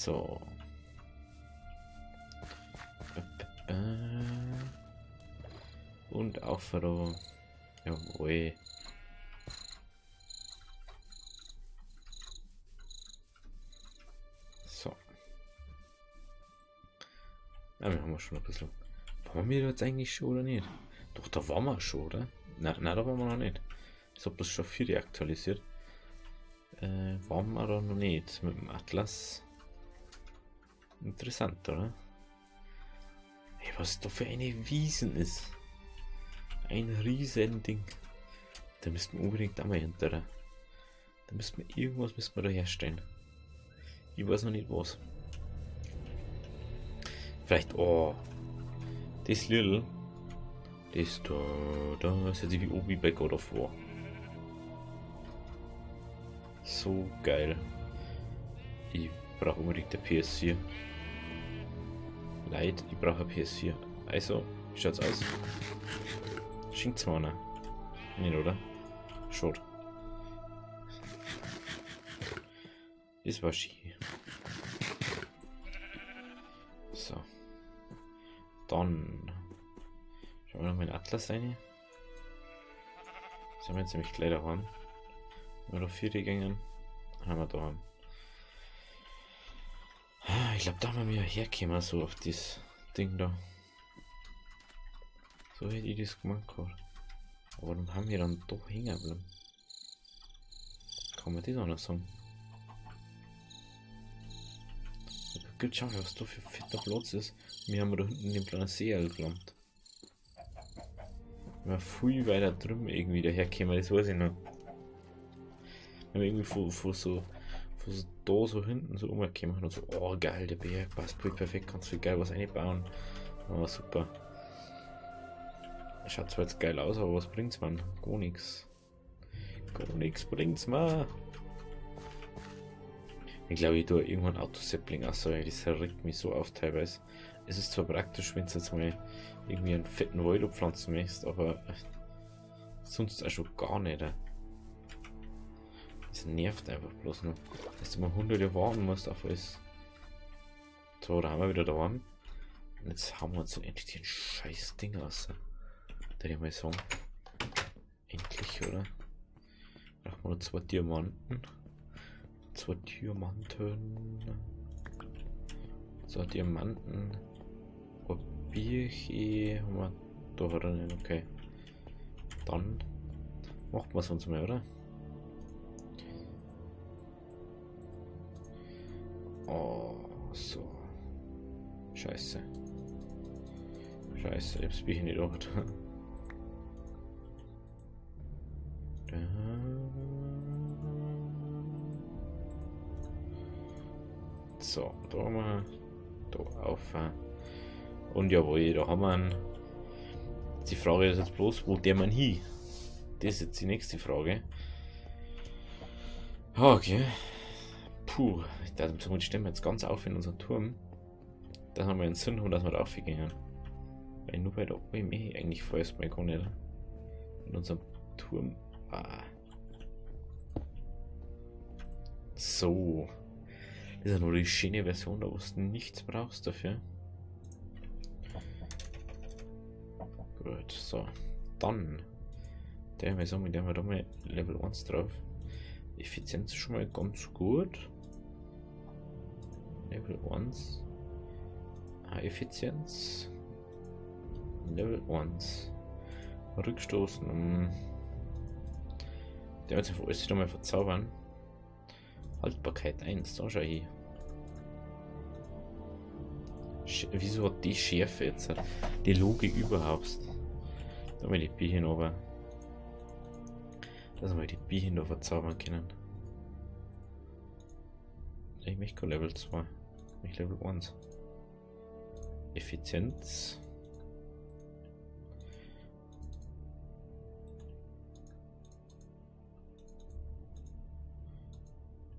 So. Und auf da. Jawohl. So. Ja, wir haben schon ein bisschen. Waren wir jetzt eigentlich schon oder nicht? Doch, da waren wir schon, oder? Nein, nein, da waren wir noch nicht. Ich habe das schon 4 aktualisiert. Waren wir da noch nicht mit dem Atlas. Interessant, oder? Hey, was da für eine Wiesen ist. Ein riesen Ding. Da müssten wir unbedingt einmal hinter. Da müssten wir irgendwas müssen wir da herstellen. Ich weiß noch nicht was. Vielleicht, oh. Das Little. Das da, da ist jetzt wie Obi bei God of War. So geil. Ich brauche unbedingt eine PS4. Leid, ich brauche eine PS4. Also, wie schaut's aus? Schenkt's mir einer. Nicht, oder? Schade. Das war schön. So. Dann schauen wir noch mal in den Atlas rein. Das haben wir jetzt nämlich gleich daheim. Wenn wir da 4 gegangen, haben wir daheim. Ich glaub, da haben wir hergekommen, so auf das Ding da. So hätte ich das gemacht gehabt. Aber dann haben wir dann doch hängen geblieben. Kann man das auch noch sagen? Gut, schau mal, was da für fetter Platz ist. Wir haben da hinten den kleinen See gelandet. Wir haben viel weiter drüben irgendwie dahergekommen, das weiß ich noch. Wir haben irgendwie von so da so hinten so umgekommen und so, oh geil, der Berg passt voll perfekt, kannst du geil was einbauen. Oh, super. Schaut zwar jetzt geil aus, aber was bringt's man? Gar nix. Gar nix bringt's mir. Ich glaube, ich tue irgendwann Autosapling aus, weil das regt mich so auf teilweise. Es ist zwar praktisch, wenn du jetzt mal irgendwie einen fetten Wald abpflanzen möchtest, aber sonst auch schon gar nicht. Das nervt einfach bloß noch, dass du mal 100 Jahre warten musst auf alles. So, da haben wir wieder daheim. Und jetzt haben wir uns endlich den scheiß Ding aus. Da ich mal sagen. Endlich, oder? Brauchen wir noch 2 Diamanten. 2 Diamanten. 2 Diamanten. Birche haben wir da hat er nicht, okay. Dann macht man's uns mal, oder? Oh, so. Scheiße. Scheiße, ich hab's Birche nicht da. So, da haben wir. Da auf. Und jawohl, da haben wir ihn. Die Frage ist jetzt bloß, wo der Mann hin? Das ist jetzt die nächste Frage. Okay. Puh, da stellen wir jetzt ganz auf in unseren Turm. Da haben wir einen Sinn, dass wir da aufgehen. Weil nur bei der OME eigentlich vorerst mal gar nicht. In unserem Turm. Ah. So. Das ist ja nur die schöne Version, da wo du nichts brauchst dafür. Gut, so. Dann. Der haben wir so, mit der haben wir da mal Level 1 drauf. Effizienz ist schon mal ganz gut. Level 1. Ah, Effizienz. Level 1. Rückstoßen. Der wird sich alles wieder mal verzaubern. Haltbarkeit 1, da schau ich. Wieso hat die Schärfe jetzt? Die Logik überhaupt. Da haben wir die Bienen aber. Dass wir die Bienen noch verzaubern können. Ich möchte Level 2. Ich möchte Level 1. Effizienz.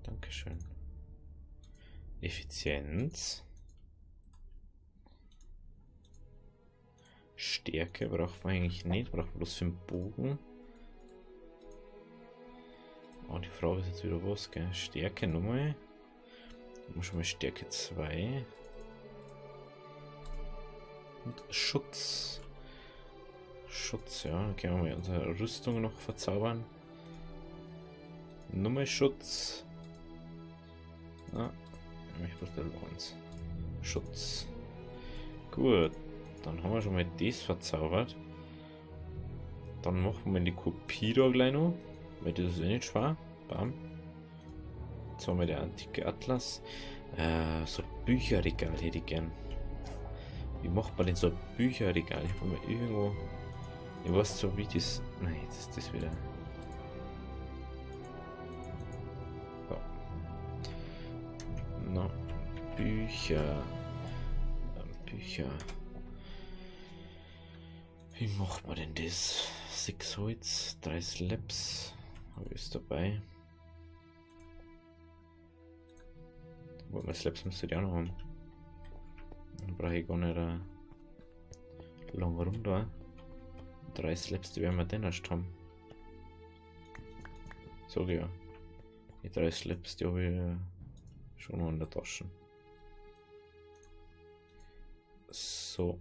Dankeschön. Effizienz. Stärke braucht man eigentlich nicht, braucht man bloß für den Bogen. Oh, die Frage ist jetzt wieder was, gell? Stärke nochmal. Haben wir schon mal Stärke 2. Und Schutz. Schutz, ja. Dann können wir mal unsere Rüstung noch verzaubern. Nummer Schutz. Na, ich bloß Level 1. Schutz. Gut, dann haben wir schon mal das verzaubert. Dann machen wir die Kopie da gleich noch, weil das ist eh nicht schwer. Bam. Jetzt haben wir der antike Atlas. So Bücherregal hätte ich gern. Wie macht man denn so ein Bücherregal? Ich hab mal irgendwo. Ich weiß so wie das. Nein, jetzt ist das wieder. So. Na, Bücher. Bücher. Wie macht man denn das? 6 Holz, 3 Slabs. Habe ich es dabei? Wobei, meine Slabs müsste ich auch noch haben. Dann brauche ich gar nicht lang rum da. 3 Slabs, die werden wir dann erst haben. Sag ich ja. Die 3 Slabs, die habe ich schon noch in der Tasche. So.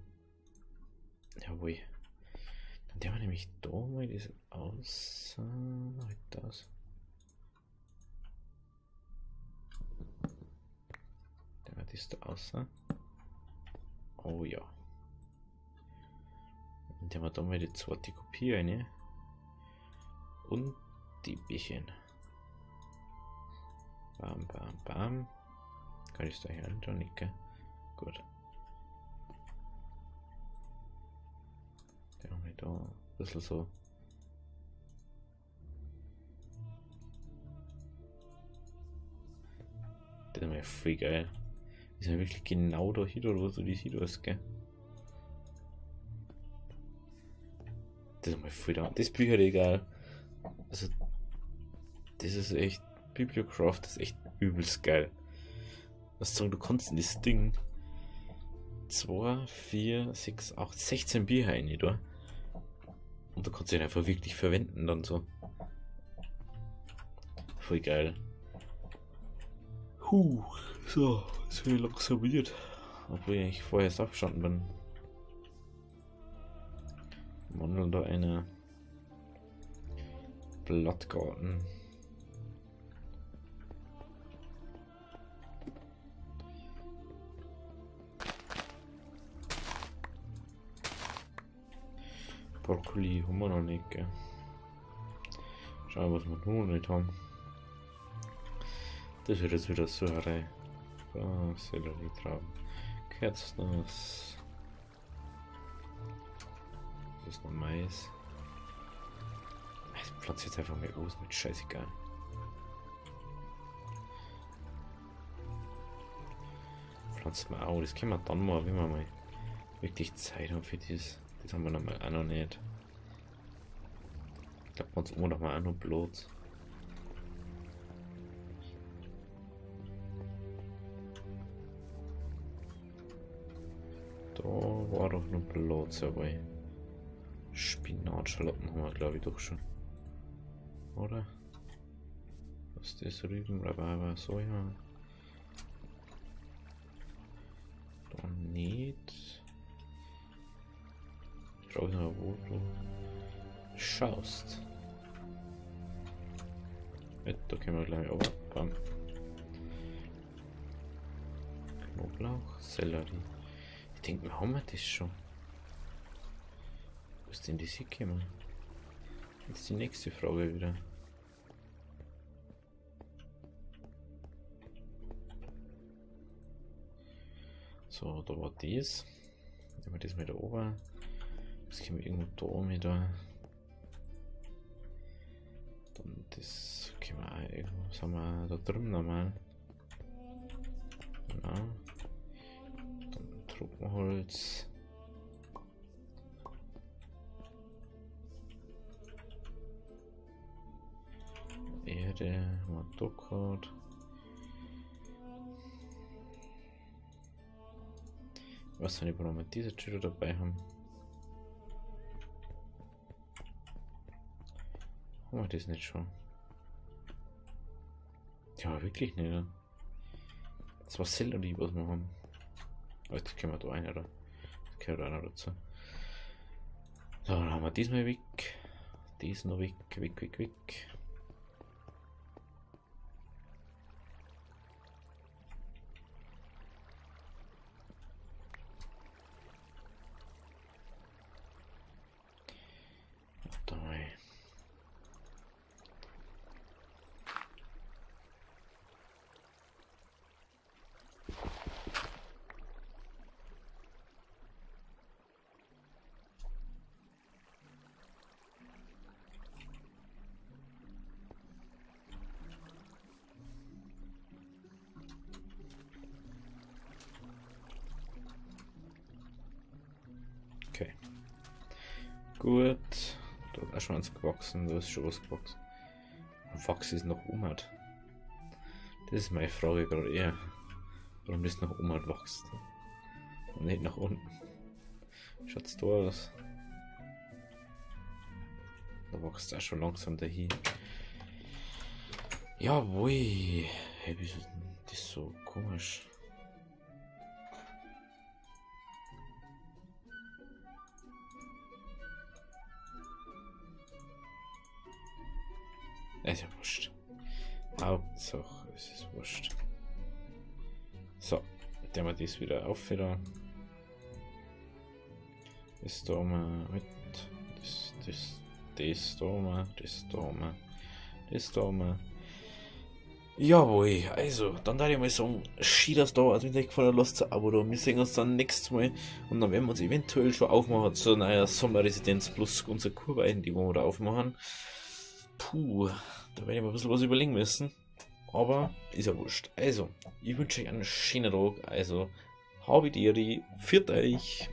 Jawohl. Dann haben wir nämlich da mal das aus. Halt das. Der hat das da außer. Oh ja. Und haben wir da mal die zweite Kopie rein. Und die Bierchen. Bam, bam, bam. Kann ich da hier rein nicht, gell? Gut. Der haben wir da ein bisschen so. Das ist mir voll geil. Ist ja wirklich genau da hin, oder wo du die siehst, gell? Das ist mal voll da. Das Bücherregal. Also, das ist echt. Bibliocraft ist echt übelst geil. Was sagen, du kannst in das Ding 2, 4, 6, 8, 16 Bücher rein, da. Und du kannst ihn einfach wirklich verwenden dann so. Voll geil. Huh, so, jetzt bin ich langsam weird. Obwohl ich eigentlich vorher erst aufgestanden bin. Mandel da eine Blattgarten. Brokkoli haben wir noch nicht, gell? Schauen wir, was wir noch nicht haben. Das wird jetzt wieder so eine Ah, Sellerietrauben. Kerzennuss. Das ist noch Mais. Ich pflanze jetzt einfach mal los mit scheißegal. Pflanzen wir auch. Das können wir dann mal, wenn wir mal wirklich Zeit haben für das. Das haben wir noch mal auch noch nicht. Ich glaube, uns immer noch mal auch noch bloß. Da war doch noch Platz dabei. Spinatschalotten haben wir, glaube ich, doch schon. Oder? Was ist das? Rüben, Rhabarber, Soja. Da nicht. Ich frage mich mal, wo du schaust. Ja, da können wir gleich runter. Bam. Knoblauch, Sellerie. Ich denke, wir haben das schon. Wo ist denn das hingekommen? Jetzt die nächste Frage wieder. So, da war das. Nehmen wir das mal da oben. Das können wir irgendwo da mit da. Dann das können wir auch irgendwo. Was haben wir da drüben nochmal? Genau. Dann Tropenholz. Erde, haben wir da gehabt. Ich weiß nicht, ob wir diese Tür dabei haben. Haben wir das nicht schon? Ja, wirklich nicht. Das war Sellerie, was wir haben. Oh, das können wir da rein, oder? Das gehört auch noch dazu. So, dann haben wir diesmal weg. Dies noch weg, weg, weg, weg. Okay. Gut. Da ist auch schon eins gewachsen, da ist schon was gewachsen. Und wachs ist noch um hat. Das ist meine Frage gerade eher. Warum das nach oben wächst. Und nicht nach unten. Schaut's da aus? Da wächst auch schon langsam dahin. Jawohl. Hey, wieso ist denn das so komisch? Ist ja wurscht. Hauptsache, es ist wurscht. So, dann wir das wieder auf wieder. Das da mal mit. Das da mal, das da mal, das da mal. Jawohl, also, dann darf ich mal sagen, schön, dass da, also wenn es euch gefallen hat, lasst ein Abo da. Wir sehen uns dann nächstes Mal und dann werden wir uns eventuell schon aufmachen zu einer Sommerresidenz plus unsere Kurweiden, die wir da aufmachen. Puh, da werde ich mir ein bisschen was überlegen müssen. Aber ist ja wurscht. Also, ich wünsche euch einen schönen Tag. Also, habe die Ehre, pfiat euch.